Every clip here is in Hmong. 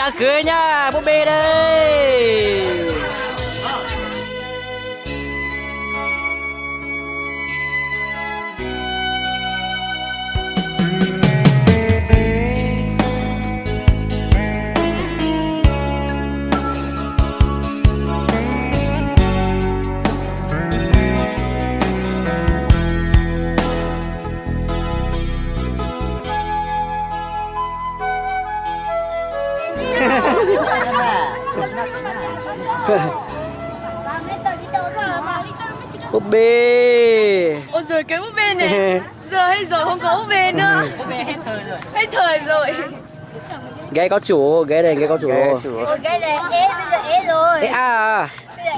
Kwv nyab pub peb dawb. Pub peb. Ua zog kev pub peb ne. Zog hais zog hoo nkaus pub peb no. Hais thawm zog. Nqe koj tsum, nqe ne, nqe koj tsum. Eb a,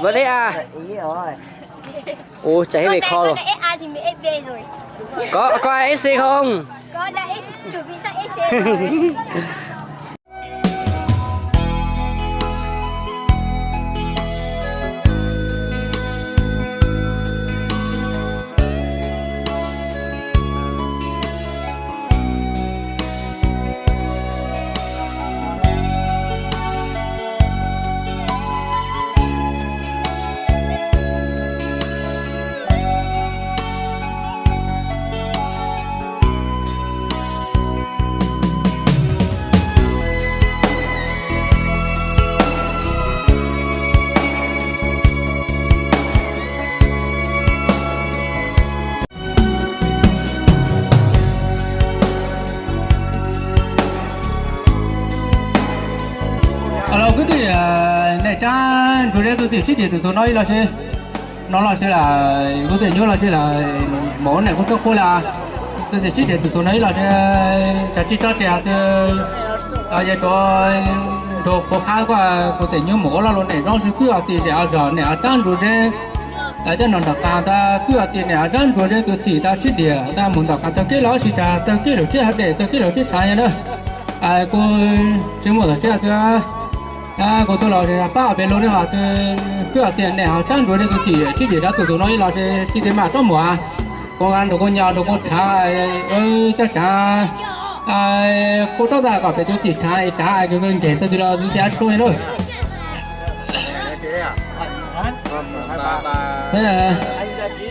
vab eb a. Ua tsaim hib ve kho los. Koj, koj eb xi không? Los kwv tij, nej rab ntsuag zeb tus txim sib dhia tus txuas no ib los seb, no los seb lawm, kuv tus nyuj los seb lawm, mus ua neej kuj txhob qhuav lawm, tus txim sib dhia tus txuas no ib los seb, tsam tsis tso tseg hais tias yog tsuav nrug qhuav qhab kuj, kuv tus nyuj mus ua loj luas neej zoo xwb, kwv ob tij zej ob zog neej ob rab ntsuag zeb. Cov no nram qab ntag, kwv ob tij neej ob rab ntsuag zeb tus txim tau sib dhia tau mus ntaus qab taug kev los sib tsa, taug kev lug tsheb hav dej, taug kev lug tsheb tshav yog na. Kuv tsis muaj txog tsheb xwb, kuv tuaj los pab ob peb lub ne ho, kwv ob tij neej ob rab ntsuag zeb tus txim sib dhia rau tus txuas no ib los seb tsis tej maj rov mus. Kuv nrug kuv nyo nrug kuv tshav, cov tshav kuv rov tag kom peb tus txim tshav es tshav nkeeg tau tsis los tus txim tshuaj li lauj.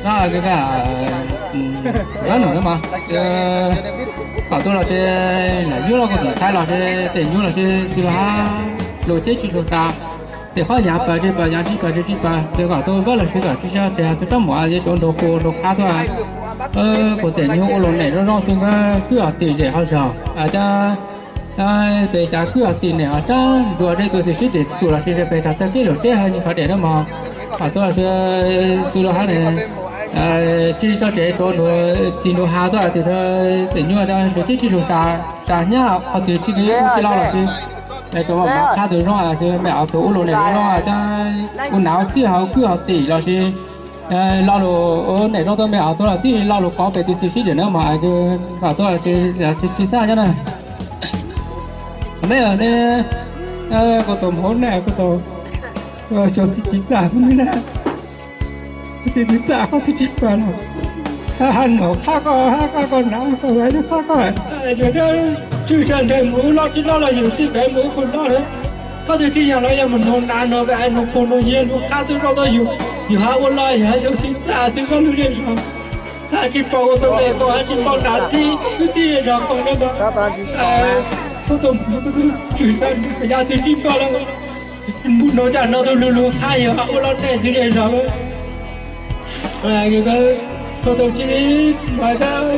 No, no mas, kom tuaj los seb, lam yug los kuv tus thaib los seb, tej nyuj los seb, xws los hab, lug teb tsis lug tas, tej qhov yaav pas tsis pas, yaav tsis pas tsis pas, tej kom tuaj vab los seb kom tsis tso tseg xwb rov mus, yog tsuav nrug qhuav nrug qhab tuaj. Kuv tej nyuj ua luas neej zoo zoo xwb, kwv ob tij zej ob zog, peb cov kwv ob tij neej ob rab ntsuag zeb tus txim sib dhia tus los seb peb rov taug kev lug tsheb hav dej na mog. Kom tuaj los seb xws los hab ne, tsis tso tseg tsuav nrug txij nrug hav tuaj tias tej nyuj lug teb tsis lug tas, nyab qhov twg tsis kws tsis los los seb, tsuav maj mam qhab tus zoo xwb, mej ob tug ua luas neej zoo zoo, cov ua nam ua txiv hauv kwv ob tij los seb lo lus ua neej zoo tuaj, mej ob tug los tij lo lus kov peb tus txim sib dhia na mog, kom tuaj los seb tsis xav nyob na. Mej ne, kuv tus hmoob ne, kuv tus xyov txiv txiv txaj kuv ne, txiv txiv txaj koj txiv txiv txaj no, hab nov qhab koj, hab qhab koj nav koj, hab qhab koj, yus twb tswj sab nreg mus ub loj tsis loj los yus tij npev mus ub pug loj na. Koj twb tsis yog los yog mus nug nav nug npe nug pug nug nyiaj nug qhab twb zoo tuaj yus, yus hab ua loj yus hab xyov txiv txaj xwb koj lub zej zog. Hab tsis paub ua tau le koj hab tsis paub nav txib kwv tij zej zog koj ne mog. Koj tus hmoob twb tswj sab nreg yog twb tsis paub lawm. Nug tsam no tus lug lug qhab yus hab ua loj neej xwb zej zog. Koj tus tsis mas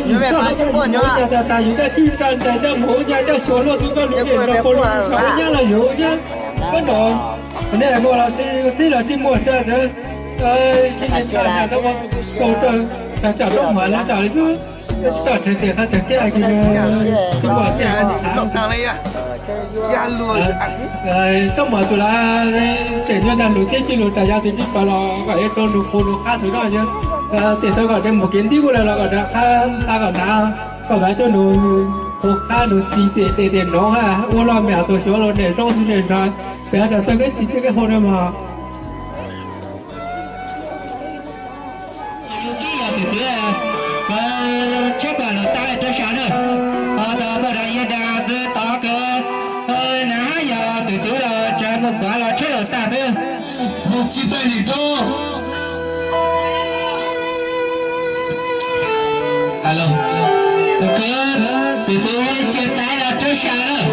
yus txoj hauv txaj muag ua cas tas tas yus caj tswj sab nreg caj muag ua nyab caj xyuas luaj xwb koj lub zej zog, pog lub zej zog ua nyab los yus ua nyab. Koj no nej muaj los tib los tsis muaj tsa txawv, tsis tsis tsa nyab tau tau tsam tau muag lawm tas li. Tsis tau tsev tias qhab tsev tiag kis tub muaj tiag. Tub muaj tus lawv tseem nyob tag lus teb tsis lus tas yog tus tsis pom los kom yuav rau lus qhuas lus qhab tus no yog tes tau kom tseem mus kev ntib ua lawm los kom rov qab qhab kom hnav kom vam coj nus qhuas qhab nus txiv tes tes tes nov ha ua loj me hauv tus xyuas los tes zoo tus tes nrog pem rau txoj kev txiv txoj kev hau na mog. Yus kib yog tus twg, tsheb kom lawv tab rau sab na, tau poj dam yawg dam xwb tod kawg, nav hab yog tus Kov los tsheb los tag xwb. Mus tsis tau nim rau. Alo, tus kwv, tus kwv cia tais los rau sab lawm.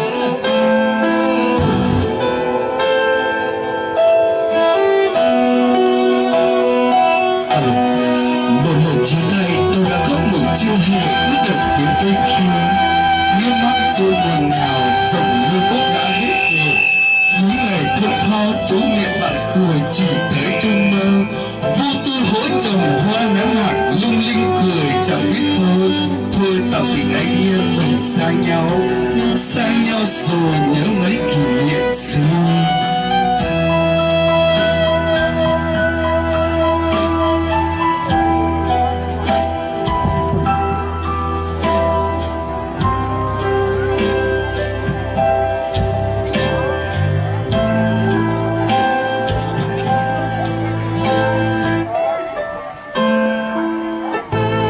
Alo, một lời chia tay tôi đã khóc mệt chưa hề ướt đẫm tiếng cây khê. Nước mắt rơi ồn ào dòng như cốc đá vỡ vụn. Những ngày thơ tho, bố mẹ bạn cười chỉ thấy trong mơ. Vô tư hối trầm hoa nắng hạt lung linh, người chẳng biết thơ. Thôi tạm biệt anh em, mình xa nhau. Xa nhau rồi nhớ mấy kỷ niệm xưa.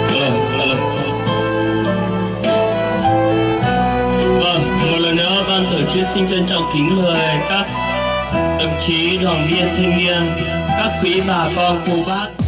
Alo, alo. Vâng, một lần nữa ban tổ chức xin trân trọng kính mời các đồng chí đoàn viên thanh niên, các quý bà con cô bác.